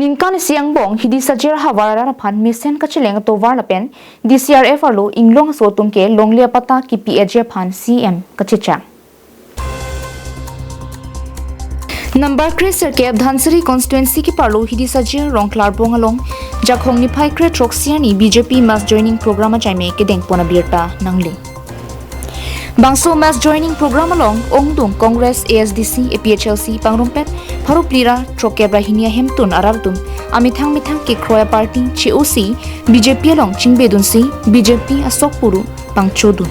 Ningkan siang bong hidi sajir hawara phan misen kacheleng to war lapen DCRF arlo inglong so tumke longlia pata ki PAJ phan CM kachicha. Number kre ke Dhansiri constituency ki parlo hidi sajir rong klar bong along jakhong ni phai kre troxiani BJP mass joining program chaime ke dengpona birta nangli. Bangso mass joining program along Ongdung Congress ASDC APHLC Pangrumpet Pharuplira Trokebra Hinia Hemtun Arartum Amithang Mithang ke Kroya Party COC BJP along Chingbedun C BJP Asokpuru Pangchodun.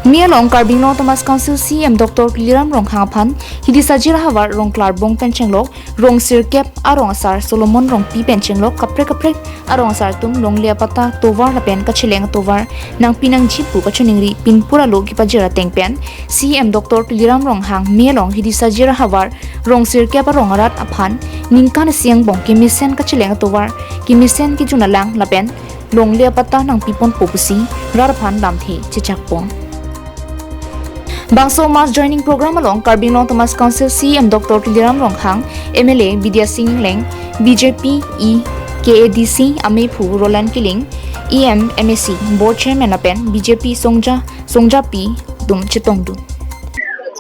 Mialong Karbing Long Thomas Council CM Dr. Liram Rong Hangphan hidi sajir hawar Rong Klar Bong Penchenglok Rong Sirkep Arong Sar Solomon Rong Pi Penchenglok Kapre Kapre Arong Sar Tum Long Lia Pata Tovar Lapen Kacheleng Tovar Nang Pinang Jipu Kacheningri Pinpura Lo Kipajira Tengpen CM Dr. Liram Rong Hang Mialong hidi sajir hawar Rong Sirkep Arong Arat Aphan Ningkan Siang Bong Kimisen Kacheleng Tovar Kimisen Kijunalang Lapen Long Lia Pata Nang Pipon Popusi Rarphan Lamthi Chichakpong. Bangso mass joining program along Karbing Long Thomas Council CM Dr. Liram Ronghang, MLA Vidya Singh Leng, BJP E KADC Amephu Roland Killing, EM MAC Board Chairman Apen, BJP Songja Songja P Dum Chitongdu.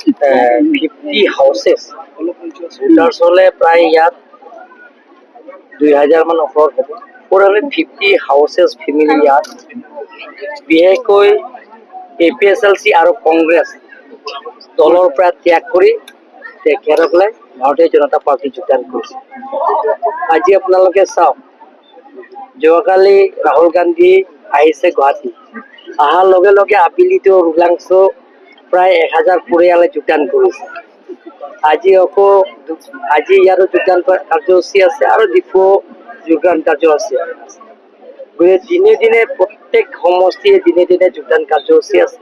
50 houses voters হ'লে প্ৰায় ইয়াত 2000মান ওপৰত হ'ব। 450 houses family ইয়াত বিশেষকৈ A P S L C আৰু কংগ্ৰেছ দলৰ পৰা ত্যাগ কৰি তেখেতসকলে ভাৰতীয় জনতা পাৰ্টীত যোগদান কৰিছে। আজি আপোনালোকে চাওক, যোৱাকালি ৰাহুল গান্ধী আহিছে গুৱাহাটী। অহাৰ লগে লগে আবেলিটো ৰুলাংছ প্ৰায় 1000 পৰিয়ালে যোগদান কৰিছে। আজি আকৌ আজি ইয়াৰো যোগদান কাৰ্যসূচী আছে আৰু ডিফু যোগদান কাৰ্যসূচী আছে। গতিকে দিনে দিনে প্ৰত্যেক সমষ্টিয়ে দিনে দিনে যোগদান কাৰ্যসূচী আছে।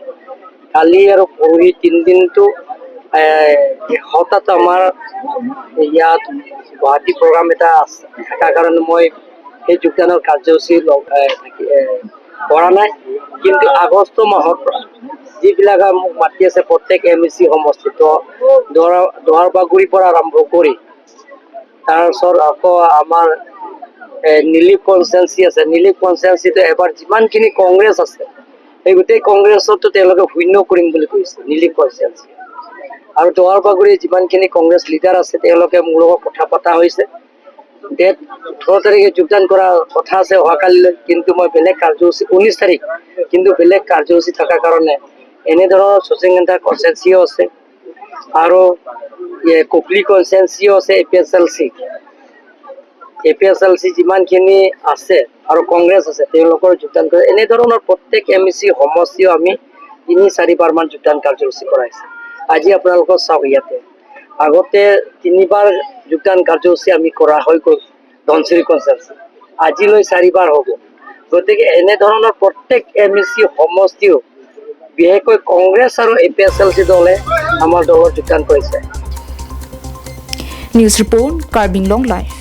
কালি আৰু পৰহি তিনিদিনটো হঠাৎ আমাৰ ইয়াত গুৱাহাটী প্ৰগ্ৰাম এটা আছে থকাৰ কাৰণে মই সেই যোগদানৰ কাৰ্যসূচী কৰা নাই। কিন্তু আগষ্ট মাহৰ পৰা যিবিলাক মোক মাতি আছে প্ৰত্যেক এম এ চি সমষ্টিত দোৱাৰ বাগুৰিৰ পৰা আৰম্ভ কৰি তাৰপিছত আকৌ আমাৰ নিলিপ কনষ্টেঞ্চি আছে। নিলিপ কনষ্টেঞ্চিটো এবাৰ যিমানখিনি কংগ্ৰেছ আছে, সেই গোটেই কংগ্ৰেছতো তেওঁলোকে শূন্য কৰিম বুলি কৈছে নিলিপ কনষ্টেঞ্চি। আৰু দোৱাৰ বাগুৰি যিমানখিনি কংগ্ৰেছ লিডাৰ আছে, তেওঁলোকে মোৰ লগত কথা পতা হৈছে। ডেট 18 তাৰিখে যোগদান কৰাৰ কথা আছে অহাকালিলৈ, কিন্তু মই বেলেগ কাৰ্যসূচী 19 তাৰিখ, কিন্তু বেলেগ কাৰ্যসূচী থকাৰ কাৰণে। এনেধৰণৰ শশীকান্ত কনষ্টেঞ্চিও আছে আৰু কপলি কনষ্টেঞ্চিও আছে। A P S L C, A P S L C যিমানখিনি আছে আৰু কংগ্ৰেছ আছে, তেওঁলোকৰ যোগদান কৰে। এনেধৰণৰ প্ৰত্যেক এম ই চি সমষ্টিও আমি তিনি চাৰিবাৰমান যোগদান কাৰ্যসূচী কৰাইছে। আজি আপোনালোকৰ চাওক, ইয়াতে আগতে তিনিবাৰ যোগদান কাৰ্যসূচী আমি কৰা হৈ গ'ল ধনশিৰি কনষ্টেঞ্চি, আজিলৈ চাৰিবাৰ হ'ব। গতিকে এনেধৰণৰ প্ৰত্যেক এম ই চি সমষ্টিও বিশেষকৈ কংগ্ৰেছ আৰু A P S L C দলে আমাৰ দলত যোগদান কৰিছে। News Report, Karbing Long Live.